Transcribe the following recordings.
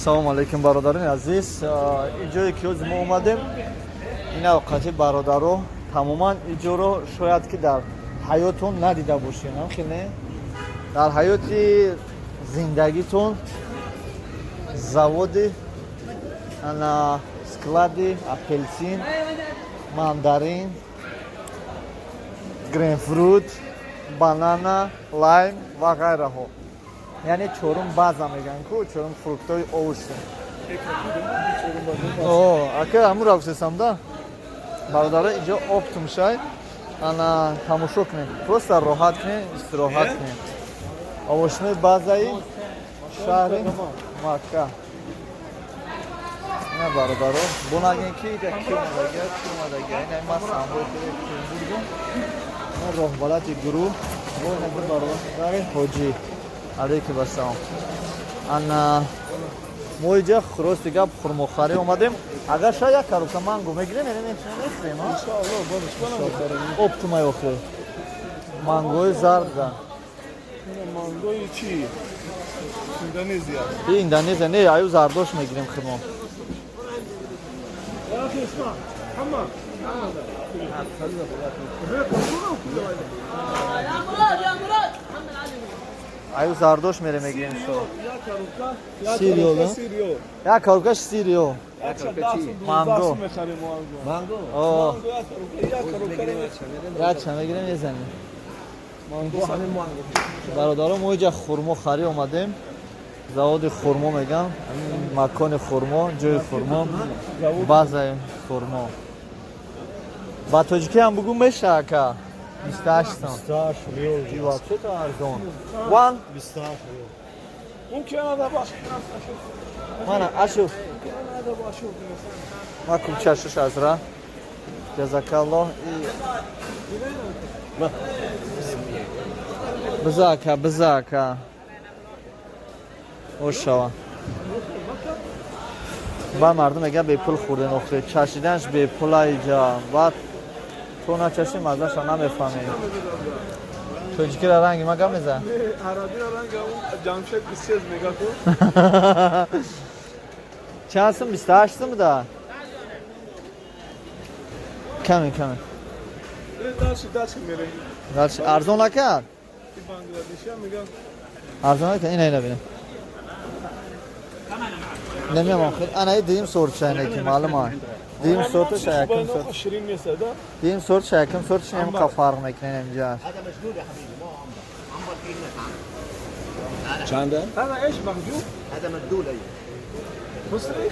Салому алейкум, бародарони азиз. Инҷое ки ҳозир мо омадем, ин авқати бародаро тамоман иҷоро шояд ки дар ҳаётон надида бошед, ҳам не, дар ҳаёти зиндагитон. Заводи ана склади апелсин, мандарин, грейпфрут, банана, лайм ва ғайраҳо, яъне чорум база мегӯянд ку, чорум фруктҳои оушен. Ака, ҳамура гуфтесам да, бародаро, инҷо оптом шай, ана тамошо кунед, просто роҳат кунед, истироҳат кунед. Овошнои базаи шаҳри Макка. Ина, бародаро, бунагин ки иҷа ки омадагия, ки омадагия. Ина ман самбои бурдум, ина роҳбалати гурӯҳ бо ина ду бародари ҳоҷӣ. Алейкум ассалом. Ана мо иҷа рости гап хурмохарӣ омадем. Агар шояд як коробка манго мегирем, яъне мехӯрем. Оптумай охир мангои зарда. Мангои чи? Индонезия. Индонезия не, аю зардош мегирем хурмо. يا اخي اسمع محمد. يا مراد، يا مراد، محمد علي. Аю зардош мере мегирем шо. يا سيريو. سيريو. Як коробкаш сирио. манго. Манго. Манго. Яча мегирем, мезанем. Бародаро, мо иҷа хурмо харӣ омадем. Заводи хурмо мегам, макони хурмо, ҷои хурмо, базаи хурмо. Ба тоҷикӣ ҳам бугӯ меша, ака. 28 сом. 28 риёл. Вообще-то арзон. Ван. 28 риёл. ممكن انا ابغى اشوف. Мана ашуф. ممكن انا هذا ابغى اشوف. Ма купчашуш азра. Ҷазакаллоҳ. Биза, ака, биза, ака. Ошава. Ба мардум мегӯяд, бепул хӯрден, охир чашиданаш бепула иҷа. Баъд то начаши, маззаша намефаҳмӣ. Тоҷикира ранги ма гап мезанад. عربی رنگ اون جمشید 23 میگه تو. Чанд сум? 28 сум да. Каме, каме. Дальше, дальше میره. Дальше арзон накард? بنگلادشی هم میگن. Арзон накард? Ина, ина бинем. Намеям охир. Ана дим сортша ки маълум а. Дим сортша, якум сорт. شیرین نیست ده. Дим сортша, якум сортша нем қа фарқ мекунем инҷа. هذا مجنون يا حبيبي، ما هو عنبر، عنبر في هناك عنبر. چنده؟ هذا ايش مخجوب؟ هذا مجدول، ايوه. مصري؟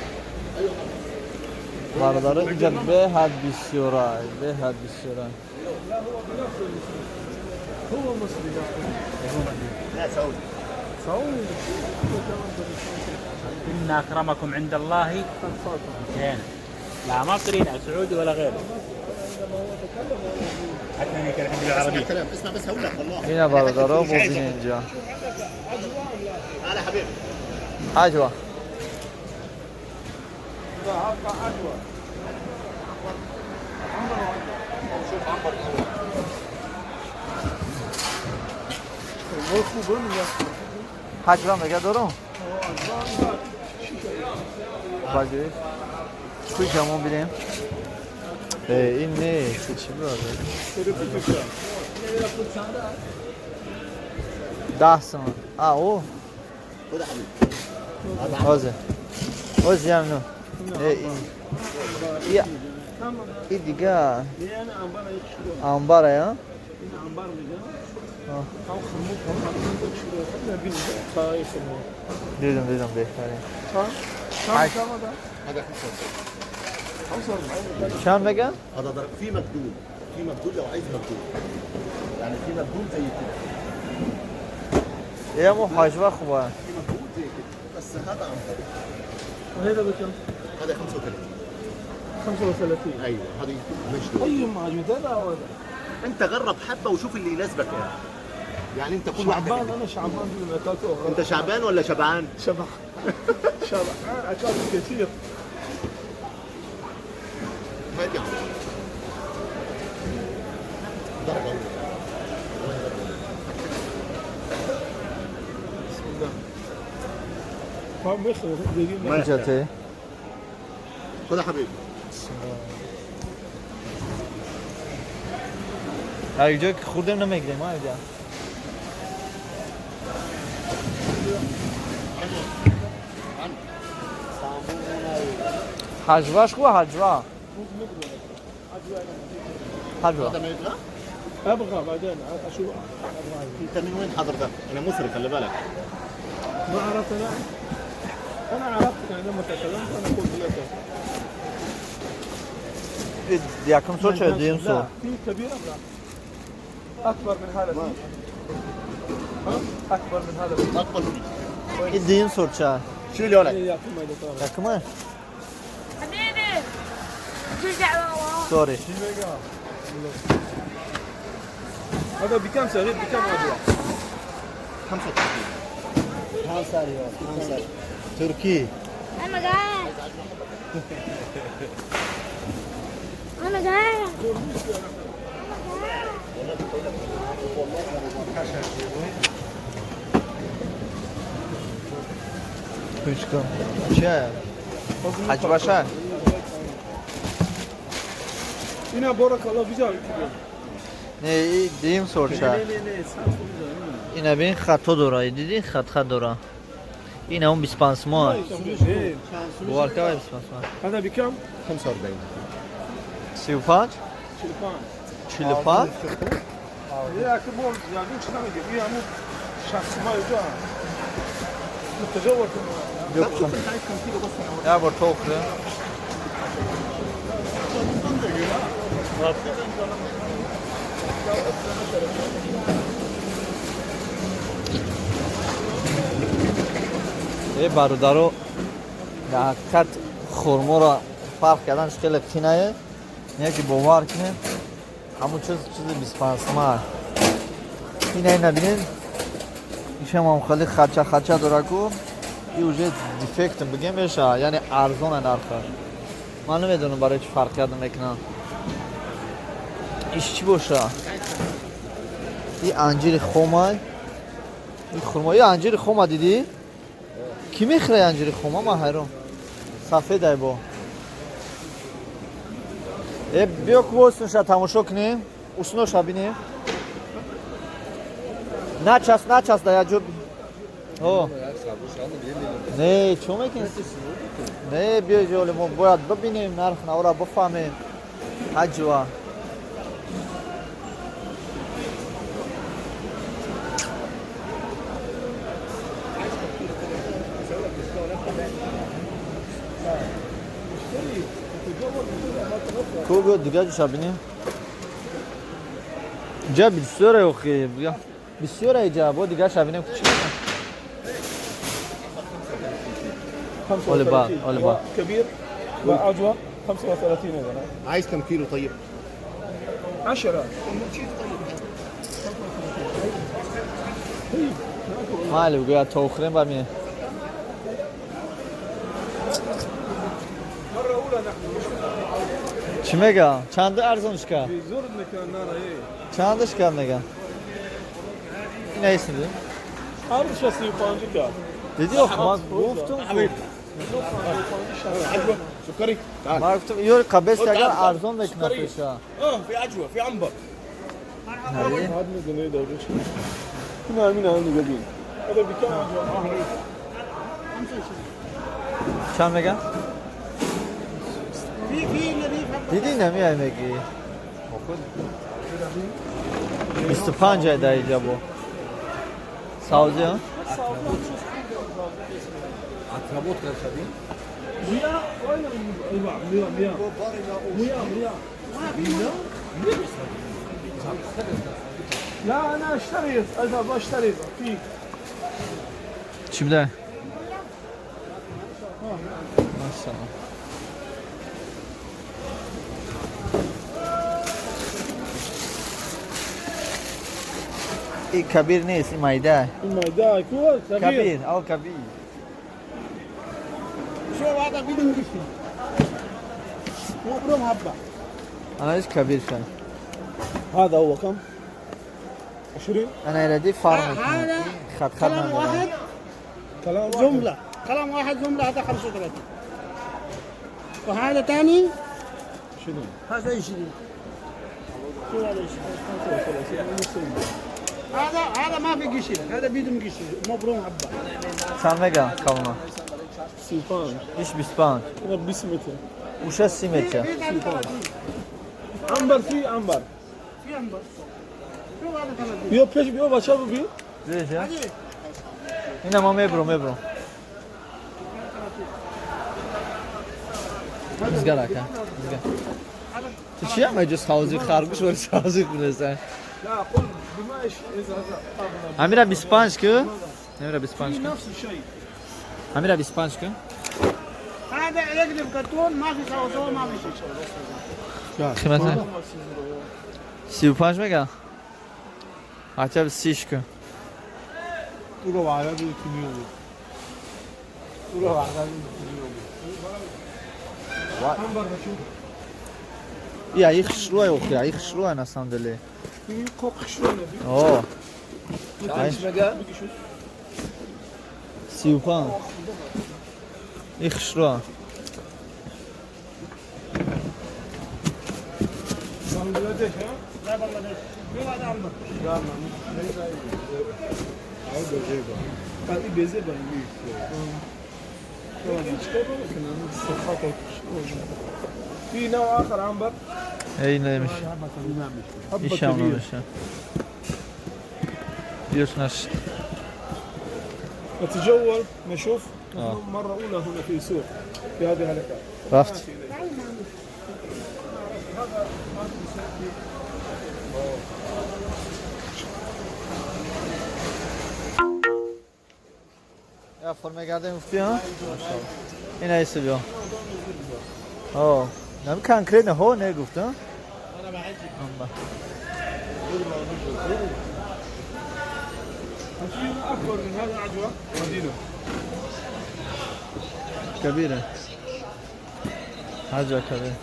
Бародаро, инҷа беҳад бисёра, беҳад бисёра. لا، هو بنفسه المصري، هو مصري. لا، سعودي. سعودي. إن أكرمكم عند الله زين، لا مصري لا سعودي ولا غيره، حتى أنا الحمد لله اسمع العربية. الكلام، اسمع بس، هقول لك والله. Ина, бародаро, бубин инҷа. تعالى يا حبيبي. Аҷва. عجوة. شوف عنبر الاول. خوبه میگه. Ҳаҷва мега дорум? Баҷи. Куй камон бинем. Э, ин не, чӣ бародар? 10 сом. А, о, خد يا حبيبي. ҳозир. Ҳозир ям ну. Э, ин. Я. И дига یعنی عنبر یک شروع. амбара, я? این عنبر میگه. آه. هم خرموط هم یک شروع نبینی تا خرموط. Дидам, дидам, беҳтарин. چند چند كم هذا؟ هذا 45. 45. Чанд меган? هذا ضرب في مجدول، في مجدول لو عايز مجدول، يعني في مجدول زي كده. Ямо ҳаҷва хуба. في مجدول زي كده، بس هذا عنبر. وهذا بكم؟ هذا 35. 35. ايوه، هذه مجدول. اي معجون، هذا او هذا؟ انت جرب حبه وشوف اللي يناسبك يعني. يعني انت كل واحده شعبان. كده. انا شعبان دي اكلته. انت شعبان ولا شبعان؟ شبع، شبعان، اكلت كثير. هات يا عم درجه اولى. بسم الله. Иҷате. خد يا حبيبي. Инҷо ки хурдем намегирем, а инҷа. Ҳаҷваш хуб, ҳаҷва. Ҳаҷва. هذا ما يبغى؟ ابغى بعدين اشوف ابغى. انت من وين حضرتك؟ انا مصري خلي بالك. ما عرفت انا. انا عرفتك عندما تكلمت انا قلت لك. Якум сол ча, дуюм сол. لا في كبير ام لا؟ اكبر من هذا فيه؟ ها؟ اكبر من هذا فيه؟ اكبر فيه. И дуюм сол ча. شيل يا ولد. يا كم هذا طبعا. Якума? حبيبي ترجع ورا. Сори. هذا بكم صغير بكم عجوة؟ 35. Туркӣ. انا جعان انا جعان. Пучка. Ча? Ҳаҷваша? هنا بارك الله بجا. Не, и дуюм сол ча. نه نه نه Ина бин, хато дора, дидӣ, хат хат дора. Ин ҳамон 25 сомон. Бовар кава, 25 сомон. هذا بكم؟ 45. 35? شلفان. 45? يا كبر يعني شو نعمل يا مو شخص ما يجا متجول. Я бор тохрем. Э бародаро, дар ҳақиқат хурморо фарқ карданаш хеле қинае. Не ки бовар кунем, ҳамун чиз чизи 25 сомон. Ина бинед, ишам ҳам хеле хача хача дора ку, и уже дефект бигем меша, яъне арзона нархаш. Ман намедонам барои чӣ фарқият намекунам. Иш чӣ боша? И анҷири хомай, и хурмо, и анҷири хома дидӣ? Кӣ мехӯра анҷири хома? Ман ҳайрон. Сафедай бо. Э, биё ку восунша тамошо кунем, усноша бинем. Начас, начас да яҷо. О. Не, чо мекунӣ? Не, биё ҷоли мо бояд бибинем нарх навра бифаҳмем. Ҳаҷва. Ку биё дига ҷоша бинем. Ҷа бисёре охи. Бисёре ҷа, бо дигаша бинем ку чӣ мекунад. 35. أولبا. كبير وعجوة 35 اذا. عايز كم كيلو طيب؟ 10. Майли, бигӯяд то охирем ба ми. مرة أولى نحن مش Чӣ мега? Чанд арзонш кард? بزورنا كان نار ايه. Чандаш кард мега? Ина исм. أرض شاسي بانجيكا. Дидӣ ох, ман гуфтум ку. عجوه سكري تعال. Ман гуфтум ёри қабес агар арзон мекунад пеша. اه في عجوه في عنبر. هذا من ايه ده هنا من هنا جابين هذا بكم عجوة؟ Чанд мега? Дидӣ намеай мегӣ. 25 ай дар иҷа бо. Савзи, а? مياه وين مياه مياه مياه مياه مياه. لا انا اشتريت اذهب اشتري في. Чӣ буда? Машалло. И кабир нест, и майда. الميدان كور كبير. Кабир, ал кабир. شو هذا بدون شيء مبروم هبه. Ана иш кабир шад. هذا هو كم؟ 20. Ана иради фарқ мекунад. Хат хат надорад. كلام واحد. جمله. قلم واحد جملة هذا 35، وهذا ثاني هذا 20. شو هذا 20؟ هذا ما في قشر، هذا بدون قشر مبروم حبة. چند мега калона? 35. Иш 25. انا 20 متر. Уша 30 метр. في ثاني 30. عنبر، في عنبر. في عنبر. شو هذا 30؟ بیا پیش، بیا بچه رو بیا. Видите? هذه Ина ма мебро, мебро. Изгар ака. Изгар. Ту чи ҳама ҷоз ҳавзи харгӯш вари ҳавзи хунеса? لا قل بما ايش اذا هذا اغلى. Ҳамира 25 ку? Ҳамира 25 في ку? نفس الشيء. Ҳамира 25 ку? هذا يقلب كرتون، ما في سوا ما في شيء. Қимата? 35 мега? Хотя бы 30 ку. برو عربي كيميوي، برو عربي كيميوي. عنبر بشوف. Я их хушрӯай охи, их хушрӯай на самом деле. في قوق شلون О, мега? 35. Их хушрӯа. بنغلاديش ها؟ لا بنغلاديش. شو هذا عنبر؟ قال بيزي في نوع اخر عنبر. Ey немиш. حبه Ишам كبيره. намеша. Биёш наш. نتجول نشوف. آه. نحن مره اولى هنا في سوق في هذه الحلقه. Рафт. Я форма гардем гуфти, ҳа? Ина иса биё. О, нами конкретно ҳо не гуфт, ҳа? Амба. في اكبر من هذا عجوه مدينه. كبيرة. حاجة كبيرة.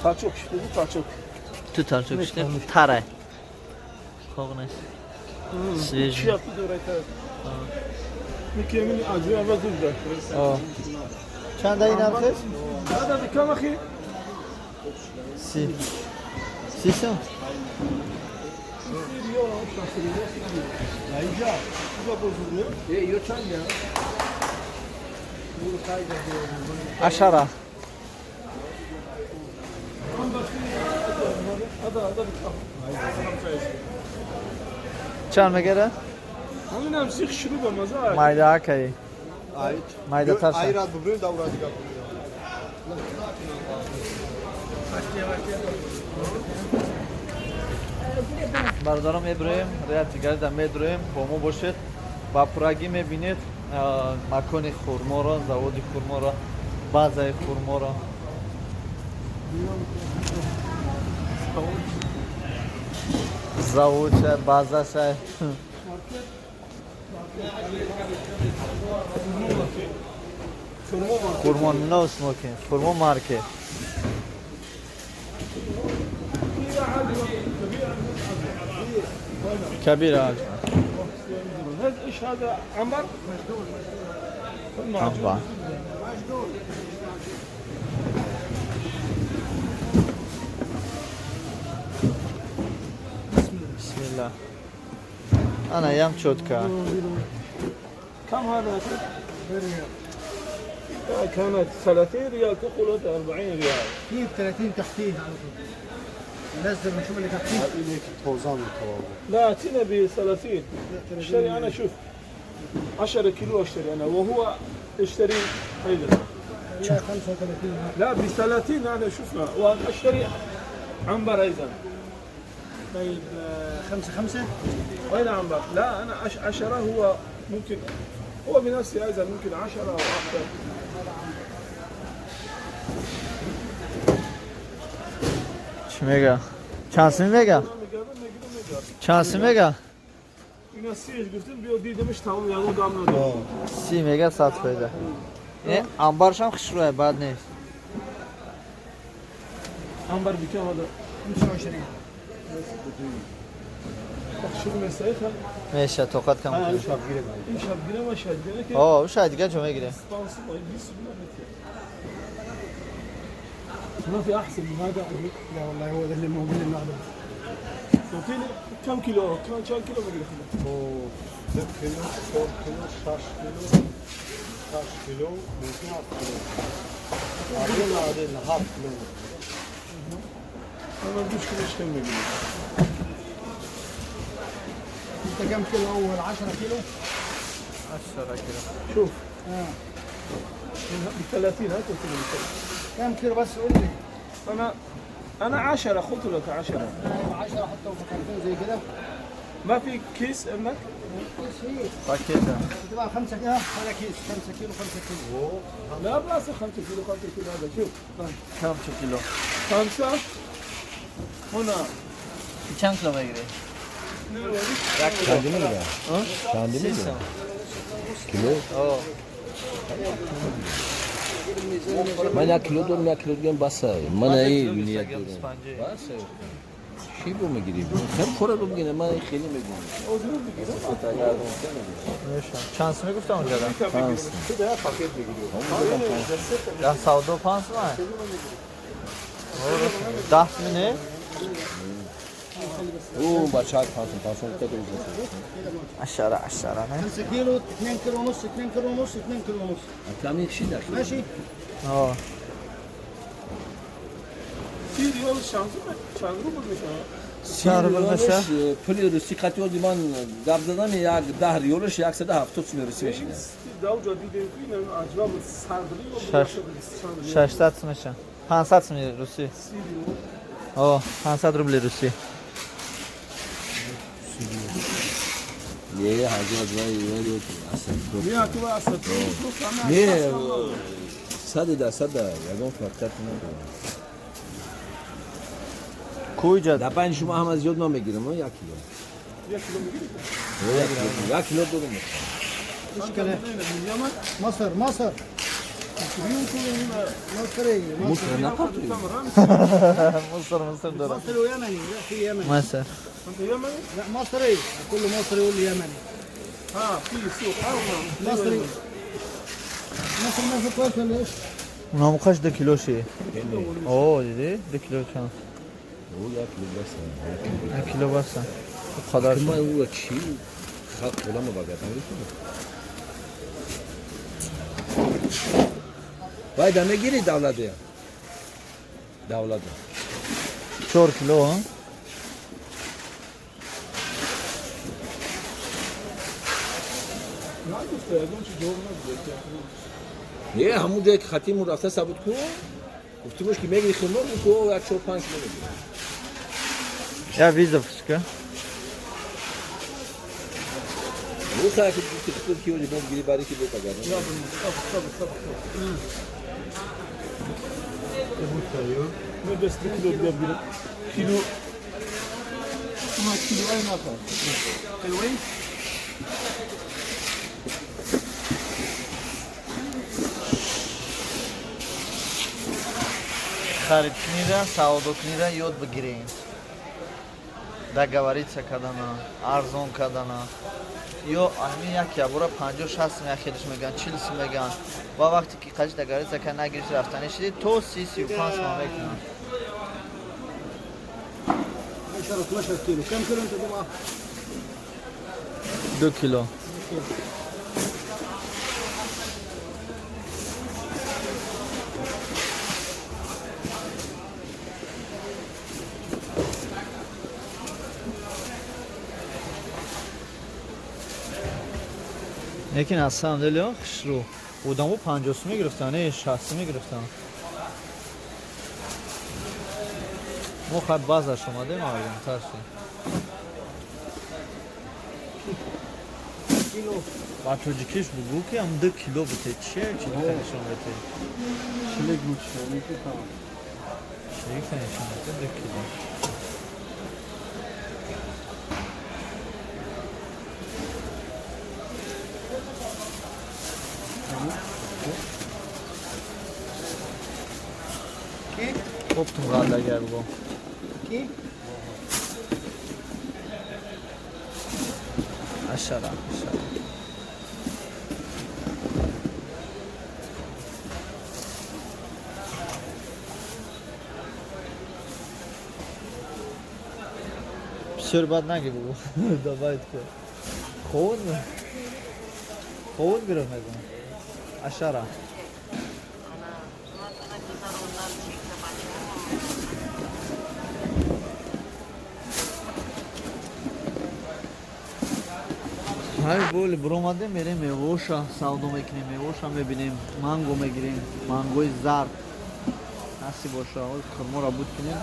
تاچوک بگو، تاچوک. Ту тарчук işte. Тарай. Хоғ нест. Свежий. چی دوره میکی من عجوه و زبده. О. Чанд ин нархеш? هذا بكم اخي؟ 30. 30 сом? اینجا بزرگه. 10. هذا بكم؟ Чанд мегара? همین هم سیخ شروع به مزه. Майда акаи. Майдатар ша. Айрат бубрем давра дига. Бародарам, меброем, ряд дигарда медроем, бо мо бошед. Ба пурагӣ мебинед макони хурморо, заводи хурморо, базаи хурморо. Заводша, базаша. Хурмо no smoking, хурмо маркет. Кабира. هذا ايش هذا عنبر؟ Амба. Бисмилла. Ана ям чётко. كم هذا؟ كانت 30 ريال تقول انت 40 ريال. في 30 تحتيه على طول. نزل نشوف اللي تحتيه. تозан таваллуд. لا اتينا ب 30، اشتري انا، شوف 10 كيلو اشتري انا وهو اشتري ايضا. 35. لا، ب 30 انا شفنا، وانا اشتري عنبر ايضا. طيب خمسة خمسة. وين عنبر؟ لا انا 10، هو ممكن هو بنفسه ايضا ممكن 10 او اكثر. Чӣ мега? Чанд сум мега? Чанд сум мега? اینا سیش گفتیم بیا دیدمش تمام یعنی گام ندارم. 30 мега, 100 фоиза. Не, амбаршам хушрӯя, бад нест. عنبر بكم هذا؟ 25. ماشي توقعت كم انا مش هبجيلك. ايش هبجيله مش هبجيله. اه وش هاد جاجو ميجري. ما في احسن من هذا. لا والله هو ده اللي موجود النهارده. تعطيني كم كيلو؟ كم كيلو بقول لك؟ 6 كيلو 4 كيلو 6 كيلو 6 كيلو ممكن 8 كيلو. عادل عادل هاف كيلو. انا ما بديش كيلو كم بيجي. انت كم كيلو اول؟ 10 كيلو؟ 10 كيلو. شوف ب 30 هات كم كيلو بس قول لي. انا 10 قلت لك 10. 10 حطهم في كرتون زي كده. ما في كيس عندك؟ كيس فيه باكيت تبقى 5 كيلو ولا كيس 5 كيلو 5 كيلو. لا بلاص 5 كيلو 5 كيلو هذا. شوف كم كيلو؟ 5 هنا. كم كيلو ميجري؟ چندی میگیره؟ چندی میگیره؟ کیلو؟ من یک کیلو دارم، یک کیلو دیگه بسه. من ای نیت دارم. بسه. چی بو میگیری؟ خیلی خوره رو بگیره. من خیلی میگم. چند سومی گفتم اونجا دارم؟ 5. ده سودا 5 سومه؟ 10 سومی نه؟ او بچه‌ها 5 5 تا درست. 10 10 نه؟ 5 كيلو 2 كيلو ونص 2 كيلو ونص 2 كيلو ونص. کمی چی داخل؟ ماشي؟ اه 30 ریال شانس چند روبل میشه؟ چند روبل میشه؟ پول روسی قطعی از من گپ زدم یک 10 ریالش 170 سوم روسی میشه. داو جدید این عجب 100 ریال 600 سوم میشه. 500 سوم روسی. اه 500 روبل روسی. نه حاجی از من یه اصلا نه تو اصلا نه 100% یگان فرقت نداره. کجا؟ در پنج شما هم از یاد نمیگیرم. 1 کیلو. 1 کیلو میگیری؟ 1 کیلو دارم. ايش كلام؟ مصر مصر مصري مصر نقطعي. مصر مصر دارم. مصري ويمني. لا في يمني. مصر. انت يمني؟ لا مصري، كل مصري يقول لي يمني. ها في سوق مصري. مصر ما في كويس ولا ايش؟ اونا موقعش 2 کیلو شی. اوه دیدی؟ 2 کیلو چند؟ او 1 کیلو بس. 1 کیلو بس. خدا ما او چی؟ خط غلام بگردم. باید همه گیری دولته. دولته. 4 کیلو ها؟ نه همون جایی که خطیمون رفته ثابت کن. گفتیمش که میگیری خیمون کو 1 4 5 کیلو میگیری. یا ویزا فسکه. او خاک تخطر کیو جبون گیری باری کی بتا گردن. ما بس كيلو بيجيب كيلو ما كيلو اي ما كان حلوين؟ خرید کنیره، سودا کنیره یاد بگیرین. договориться кардана, арзон кардана. Ё ҳамин як ябора 50 60 мея хелиш меган, 40 меган. Ва вақте ки қаҷи договориться кард нагирифти рафтанӣ шиди то 30 35 сом мекунанд. 10 12 كيلو. كم كيلو انت تبغى؟ 2 کیلو. лекин аз самом деле хушрӯ одамо 50 сум мегирифтанд, не 60 сум мегирифтанд. Мо хай базаш омадем, арзонтар шуд. Ба тоҷикиш бугӯ ки ҳам 2 кило бите. Чие чилика нишон бите? Чилик мучшон. Чилика нишон бите 2 кило. Оптом ғаллагар бугӯ. Яки? Ашара, ашара. Бисёр бад наги бугу. Давай ка. Ховуд ховуд гирифт мегӯм. Ашара. Ҳай боли биромадем, мерем мевоша савдо мекунем, мевоша мебинем, манго мегирем, мангои зард насиб боша. Ҳоз хурморо буд кунем,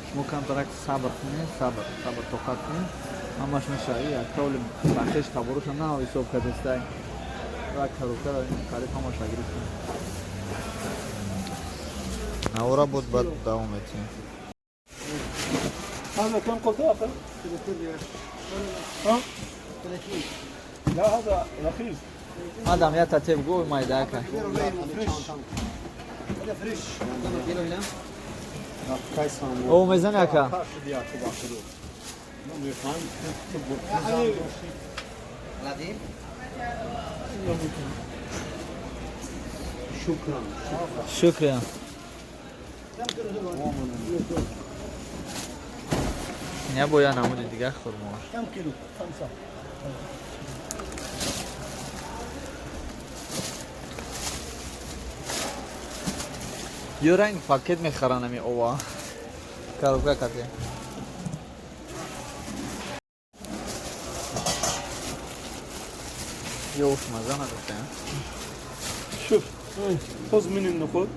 шумо камтарак сабр кунед, сабр, сабр, тоқат кунед, ҳамаш мешава. И яктоли бахеш таборуша на ҳисоб кардестай ва карукара қариб ҳамаша гирифтем. Навора буд, баъд давом метиҳем. هذا كم قلت اخر؟ ها؟ لا هذا رخيص. Мадам я татеб гӯй майдака. هذا فريش. كيلو هنا. О мезани ака. شكرا. Шукрия. Не боя намуди дигар хурмош. كم كيلو؟ خمسة. Ё ранг пакет мехаранд ами ова. Коробка кате. Ё уф маза надошта. شوف خذ من النخود.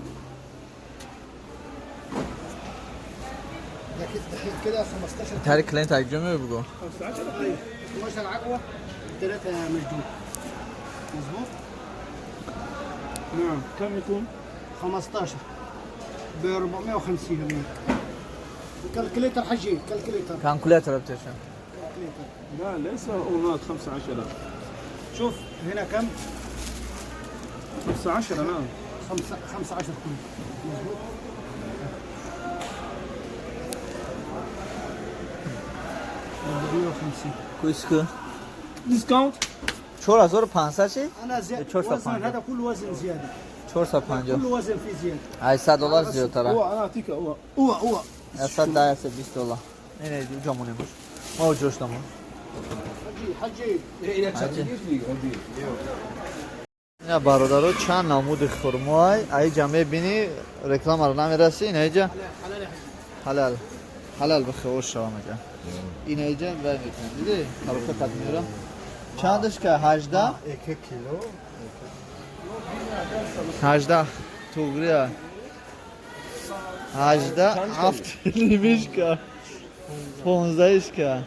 ده كده كده 15. Тари клиент акҷо меои бугӯ. 15 رخيص. 12 عجوة، ثلاثة مشدود. مظبوط؟ نعم كم يكون؟ 15 ب 450 ريال. calculator حجي، calculator. Калкулятор бтеша. calculator. لا ليس هناك 15. شوف هنا كم؟ 15 نعم. 5 15 كله. مظبوط؟ 450. Куйску. Discount. 4500 чи? انا زيادة إيه، شو وزن صفحة؟ هذا كله وزن زيادة. 450. كله وزن فيه زيادة. 800 доллар зиёдтара. هو انا اعطيك هو اوعى اوعى. 110 120 доллар. Не, уҷо монем бош. Ма уҷош намон. حجي حجي. Ина бародаро чанд намуди хурмоай. Аиҷа мебинӣ, рекламаро намераси, инаиҷа ҳалал. Ҳалал бихе шава мега. Инаиҷа вай мекунам. Дидӣ? Коробка қад меёрам. Чандаш ка? 18? 2 кило. 18 туғрия. 18 ҳафт нимишка. 15 ка.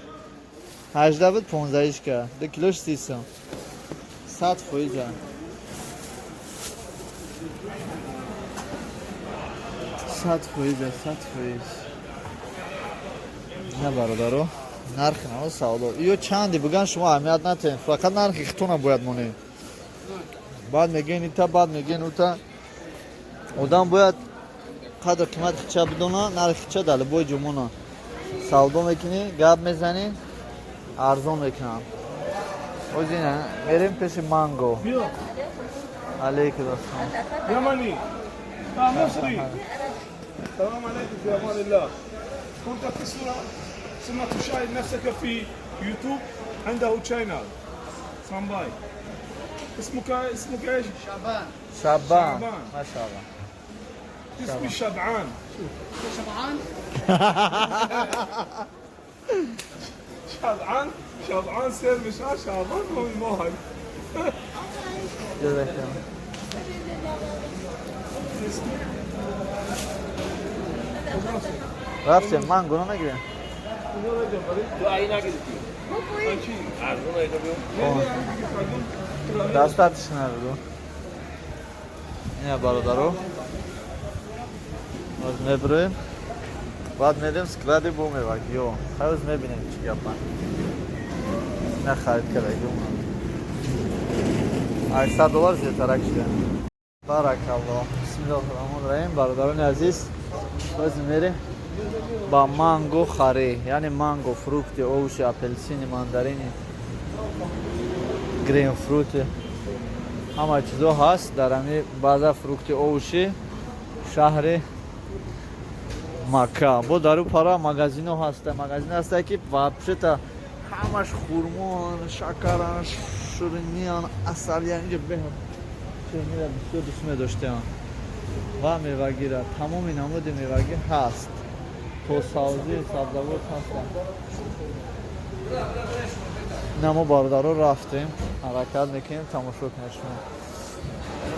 18 буд 15 ка. 2 килош 30 сом. 100 фоиза. 100 фоиза, 100 фоиз. На бародаро, нархи наво савдо. Ё чанди буган шумо аҳамият натиҳед. Фақат нархи хитона бояд монед. Баъд мегӯен ита, баъд мегӯен ута. Одам бояд қадр қимати хича бидона, нархи хича дар либои ҷумона. Савдо мекунӣ, гап мезанӣ, арзон мекунанд. Оз ина мерем пеши манго. بيو Алейкум ассалом. يمني مصري. السلام عليكم في امان الله. كنت في الصورة ثم تشاهد نفسك في يوتيوب عنده channel سامباي. اسمك ايش؟ شعبان. Шабан. شعبان. Машаалло. اسمي شبعان. شبعان. شبعان شبعان سير مش شعبان هو الموهج. Ҷазакалло. Рафтем, манго намегирем. Арзон айда биё. Дастатиш набуду. Ина бародаро. Боз меброем. Баъд мерем склади бо мевак. Ё, ҳарӯз мебинем чӣ гапа. На харид кардаги 800 доллар зиёдтарак шуда. Баракалло. Бисмиллоҳи раҳмони раҳим. Бародарони азиз, боз мерем. Ба манго харӣ, яъне манго, фрукти, овощи, апелсини, мандарини, грейпфрути, ҳама чизо ҳаст дар ҳами база фрукти, овощи шаҳри Макка. Бо дару пара магазино ҳаста, магазин ҳаста, ки вообще-то ҳамаш хурмон, шакаран, шириниян, асалиян. Инҷа беҳад ширинира бисёр дӯст медоштем ва мевагира, тамоми намуди мевагӣ ҳаст, то савзи сабзавот ҳастанд. Ина мо, бародаро, рафтем, ҳаракат мекунем, тамошо кунед шумо.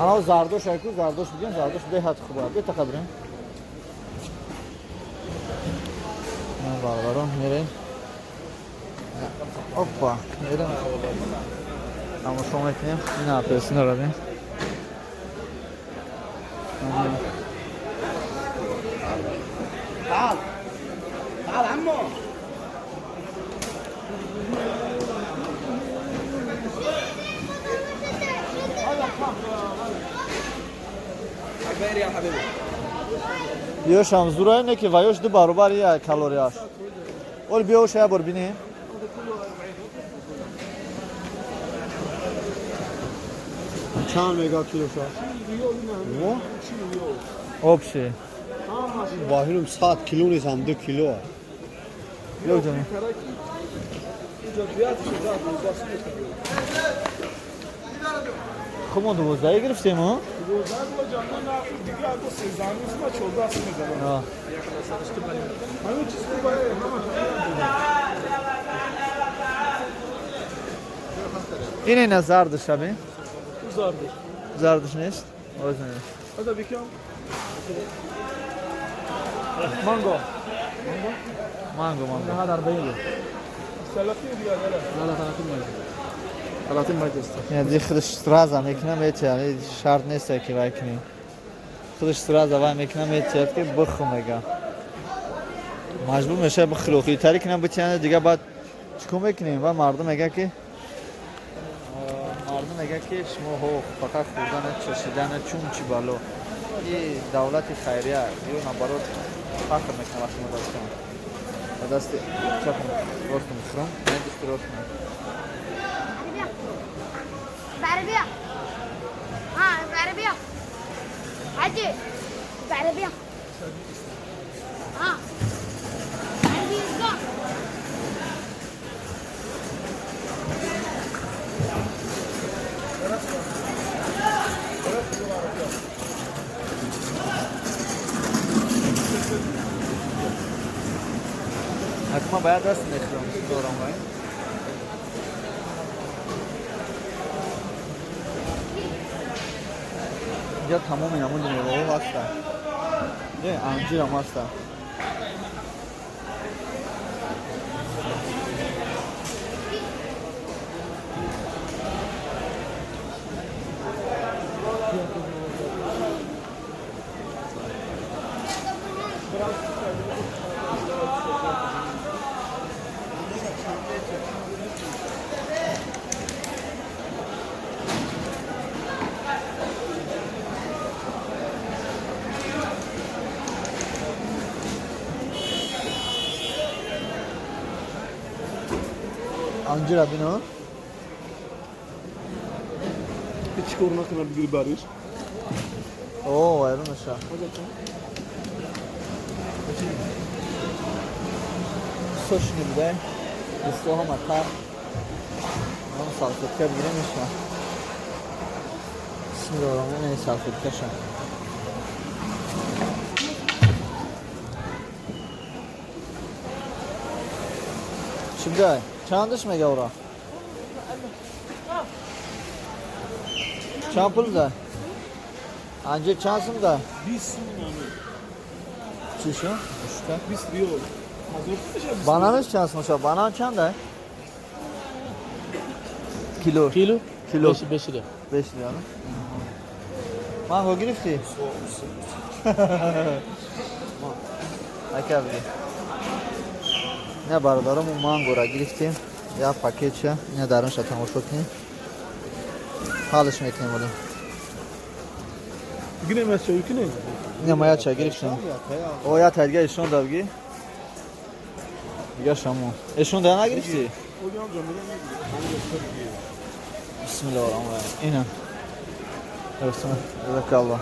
Ана зардош айку, зардош бигем, зардош беҳад хуб аст. Бета қадрем, бародарон, мерем, опа, мерем, тамошо мекунем. Ина апелсинро бин. تعال تعال عمو. Ёшам зурае, не ки ваёш ду баробар я калорияш. Ол биёша, я бор бинем. چند مگا کیلو شد؟ Общий. واهیلم 100 کیلو نیست، هم 2 کیلو. Ёк ҷон. اینجا بیاد شده 12. Хуб, мо 12 гирифтем, о? 12 با جانان دیگه دو 13 نیست، ما 14 میزنم. همه چیز خوبه، همه. Ин ина зардаш бин. زردش. Зардаш нест? Оз нест. هذا بكم؟ مانجو. Манго, манго. هذا 40 ريال. 30 ريال. لا لا، 30 ما يجوز، 30 ما يجوز. Ина худаш сразу мекунам метиҳад, шарт нест ки вай кунӣ. Худаш сразу вай мекунам метиҳад, ки бихӯ мега. Маҷбур мешавад бихӯри. Охи тари кинам битиҳанд, дига баъд чӣ кор мекунем? Ва мардум мега, ки шумо ҳо фақат хӯрдана, чашидана, чун чӣ бало. И давлати хайрия ё наоборот фахр мекунам, вақти мо дастам. Ба дасти чапам росту мехӯрам, не, дасти росту. بعربية ها، بعربية عجي، بعربية ها، بعربية. Ҳатман бояд даст мехӯрам, дорам вай. Инҷа тамоми намуди меваҳо ҳастанд. Е, анҷирам ҳастанд. Анҷира бино. هیچ کور نکنه بگیری باریش. О, вайрон меша. Сочный будай. Дӯсто, ҳама тар. Ҳам салфетка бигирем меша. Бисмиллоҳир-роҳманир, салфеткаша. Чӣ будай? Чандаш мега ура? Чанд пул будай? Анҷир чанд сум будай? 20 سوم. Чӣ шу? Ушта. 20 ریال هزار میشه. Бананаш чанд сум шуд? Банан чандай? Кило. كيلو. Кило. 5 ريال. 5 риал. Манго гирифтӣ? Ака биги. Не, бародаро, мо мангора гирифтем. Як пакетча. Ина дарунша тамошо кунем. Ҳалш мекунем оли. گیریم از چوی کنیم. Ина ма яча гирифтам. О, я тайдга ишон дабги. Дига шамо. Ишон да нагирифти? Бисмиллаҳир раҳмонир раҳим. Ина. Джазакаллоҳ.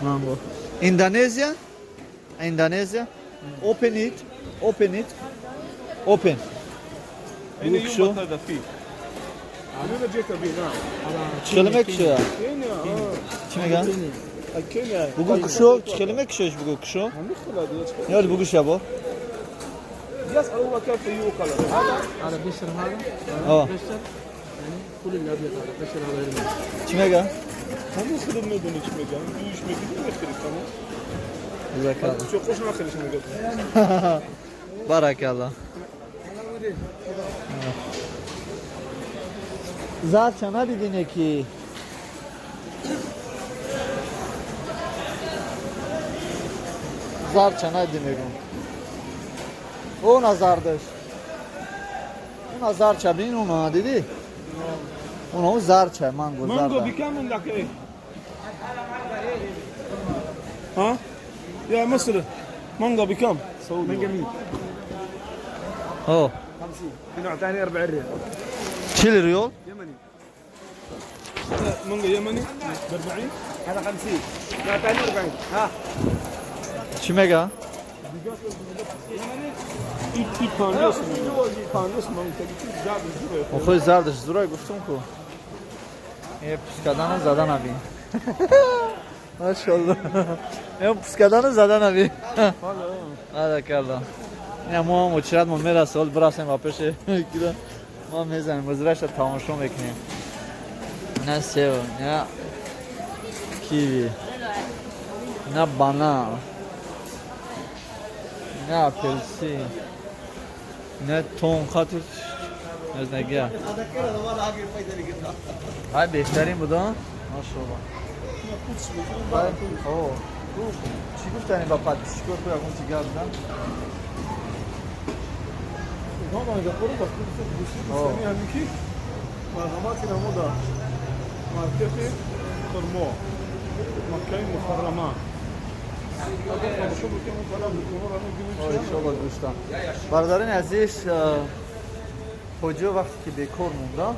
Манго. Индонезия? Индонезия? Open it. Open it. Open. هنا بوك شو؟ يوم هذا فيه انا جيت ابي نعم Чӣ хеле мекушоя? كينيا اه Чӣ меган? كينيا Бугу кушо, чӣ хеле мекушоиш бугу кушо? Ёл бугу шабо. يسأل هو كيف يوكل هذا هذا بشر هذا О, بشر يعني كل الابيض هذا بشر هذا يرمي. чӣ мега? هم خدم ندوني شو مجان يوش مجان يخرج تمام Джазакаллоҳ. شو قش ما خرج مجان Баракаллоҳ. Зарча надидине ки зарча надиди мегум. Она зардаш. Она зарча бин уна дидӣ? Уна зарча манго مانجو зарда. بكم عندك ايه؟ ها؟ يا مصر مانجا بكم؟ سعودي مانجا 100 О, 50 في نوع ثاني 40 ريال 40 риёл? يمني مانجا يمني ب 40 هذا 50 نوع ثاني 40 ها Чӣ мега? اي پاندوس پاندوس مانجا زاد زوره Охои зардаш зурай гуфтум ку. Е пускадану зада набин. Машалло. Е пускадану зада набин. Баракалло. Ина мо ҳам очиратмон мераса, ҳол бирасем ба пеши кида. Мо мезанем, музраша тамошо мекунем. На сев, на киви, на банан, на апельсин, на тонқату аз нага. Ҳай беҳтарин буда? Машалло. О, чӣ гуфтани ба подписчикор ку ягон чи гап зан? ثانية هميكي مرحباتي نموذج ماركتي خرمو مكة مكرمة Иншолло гӯштам. Бародарони азиз, ҳоҷиё вақте ки бекор монда,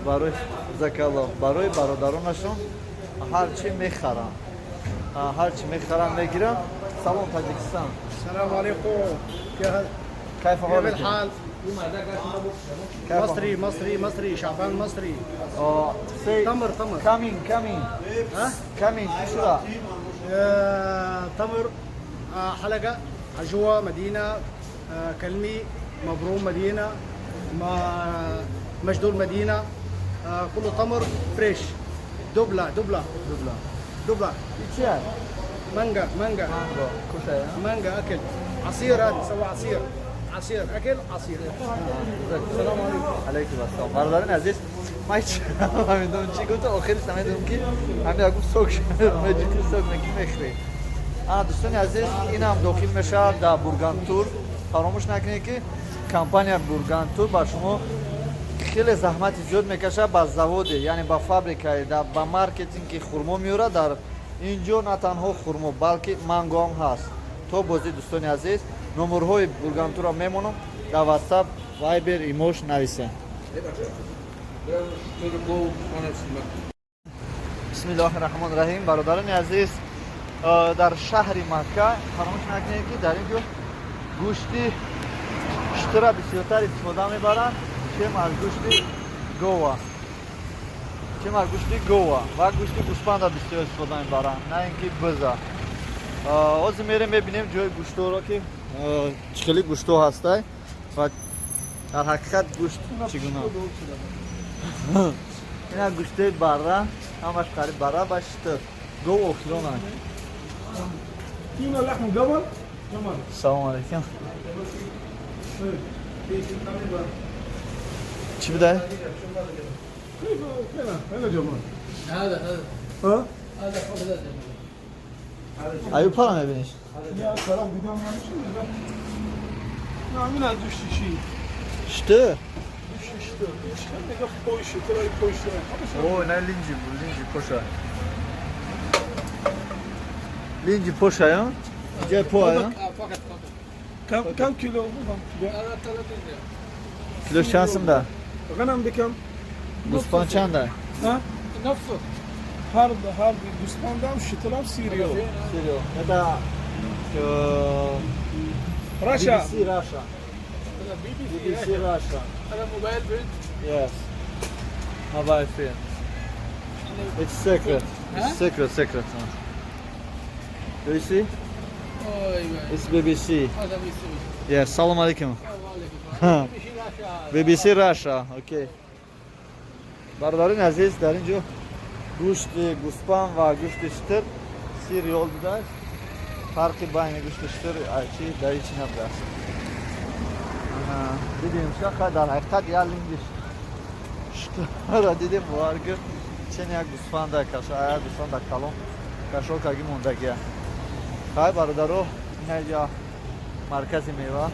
барои закалло, барои бародаронашон ҳар чи мехаранд. Ҳар чи мехаранд мегиранд. Салом Таҷикистон. السلام عليكم كيف كيف كيف حالك؟ الحال؟ كيف مصري مصري مصري شعبان مصري آه، say تمر تمر coming coming ها coming چی شده؟ تمر حلقة عجوة مدينة كلمي مبروم مدينة ما مجدول مدينة كله تمر فريش دبلة دبلة دبلة دبلة چیه؟ مانجا مانجا مانگو کشه مانجا أكل عصير هذا سوى عصير عصير أكل عصير السلام علیکم علیکم السلام برادران عزیز من هیچ نمیدونم چی گفت آخرش نمیدونم که همین گفت سوک مجیدی سوک مکی мехӯрӣ. Ана дӯстони азиз, ин ҳам дохил мешавад дар Бургантур. Фаромӯш накунед ки компания Бургантур ба шумо хеле заҳмати зиёд мекашад ба заводе, яъне ба фабрикае, ба маркетинг ки хурмо меорад. Дар ин ҷо на танҳо хурмо, балки манго ҳам ҳаст. То бозӣ дӯстони азиз, номерҳои Бургантурро мемонам дар WhatsApp, Viber, имош нависем. Бисмиллоҳи раҳмони раҳим. Бародарони азиз, дар шаҳри Макка фаромӯш накунед ки дар ин ҷо гӯшти шутура бисёртар истифода мебаранд, чем аз гӯшти гова, чем аз гӯшти гова ва гӯшти гӯспанда бисёр истифода мебаранд, на ин ки биза. Ҳозир мерем мебинем ҷои гӯштҳоро ки чӣ хели гӯштҳо ҳастай ва дар ҳақиқат гӯшт чӣ гуна. Ина гӯштҳои барра, ҳамаш қариб барра ва шутур, гов охиронанд. فينا لحم جمل جمل Салому алейкум. Чӣ будай? كيف هنا هنا جمل هذا هذا ها هذا هذا аю пара мебиниш? يا سلام قدام يعني شو نعم من دوش شيء Шутур? دوش شتر خلي بويش ترى بويش О, на линҷи бу, линҷи коша. Линҷи пошая? Ҷай поая? فقط فقط. كم كيلو؟ هذا 30 ريال. Килош чанд сумда? غنم بكم؟ Гӯспанд чанда? ها؟ نفسه. هر گوسفندم شترم 30 ریال. 30 риёл. Это رشا BBC Russia. هذا بي بي BBC سي. Russia. هذا موبايل بنت. Yes. Mobile phone. It's secret. It's secret, secret. Do you see? ايوه. It's BBC. هذا بي سي. Yes. Salam alaikum. السلام عليكم. بي سي راشا. BBC Russia. Okay. Бародарини азиз, дар ин ҷо гӯшти гӯспанд ва гӯшти шутур 30 риёл будааст. Фарқи байни гӯшти шутур чи дар ин чи набудааст. Дидем ша, дар ҳақиқат як линги шутурро дидем, бовар кун, чен як гӯсфанда каша, як гӯсфанда калон кашол карги мондагия. Хай, бародаро, ина маркази мева,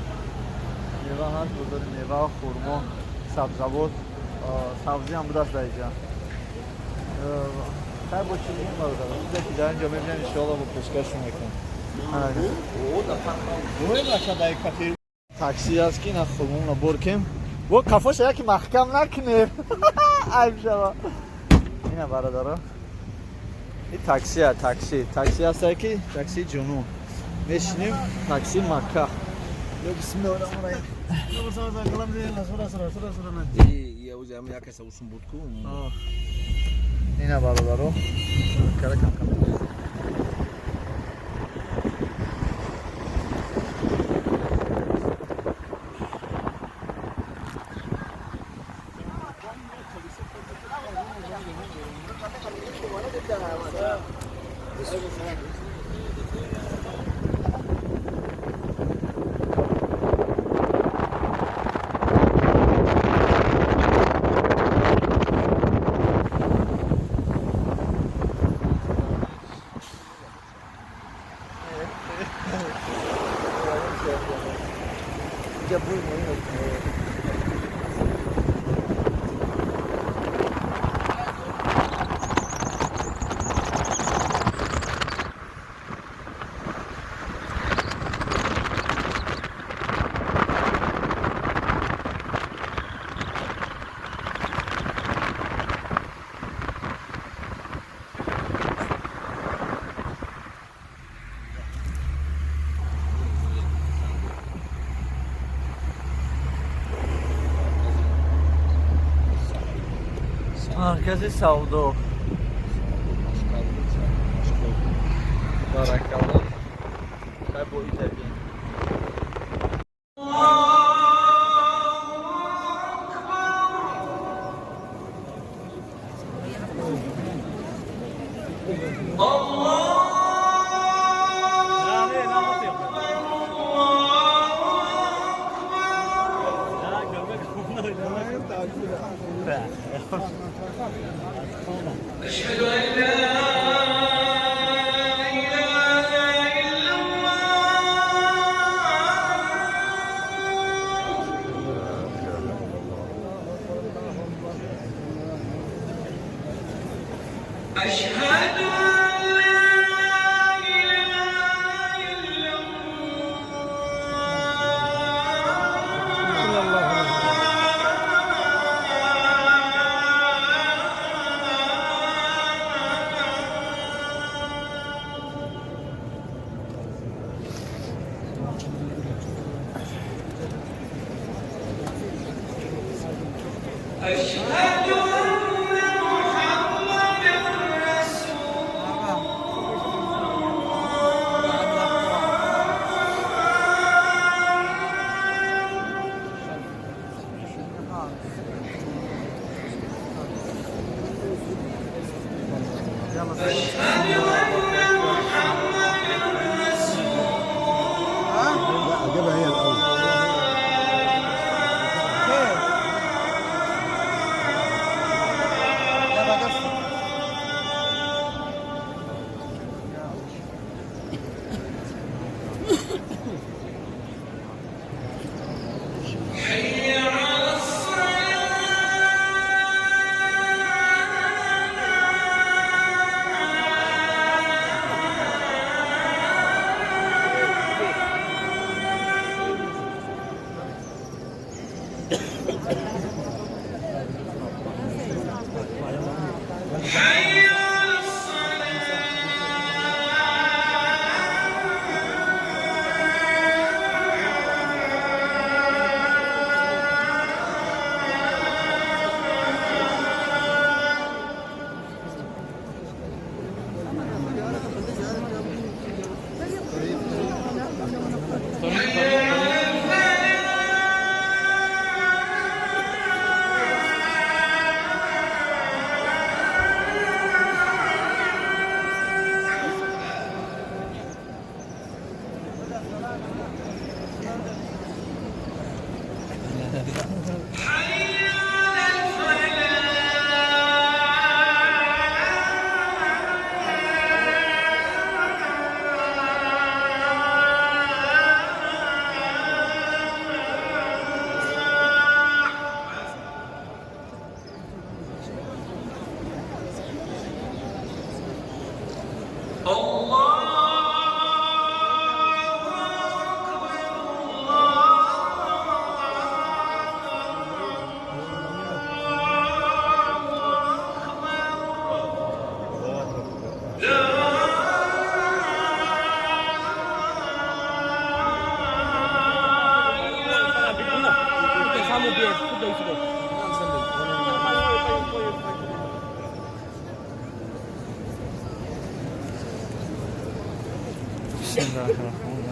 мева ҳаст, бозори мева, хурмо, сабзавот, сабзиам будааст дар инҷа. Хай, бо чи бигем, бародаро, чизе ки дар инҷо мебинем, иншоалло бо пешкашшон мекунем. Такси аст ки на хурмоно бор кем, бо кафоша яки маҳкам накунем, айб шава. Ина, бародаро, и таксия, такси, такси астае ки такси ҷунун мешинем, такси Макка. Ё бисмиллоҳи раҳмони раҳим. Я каса усум буд ку. Ина, бародаро, кара кам кам. Инҷа бӯи моҳӣ мекунад. Маркази савдо. Баракалло. Хай, бо ида бин. أشهد أن لا إله إلا الله. أشهد أن لا إله إلا الله. أشهد أن محمدا رسول. أشهد أن محمدا رسول. لا، جابها هي الاول. حي على الصلاة. حي على الصلاة. حي على الفلاح. الله أكبر. الله أكبر. لا Bismillahirrahmanirrahim.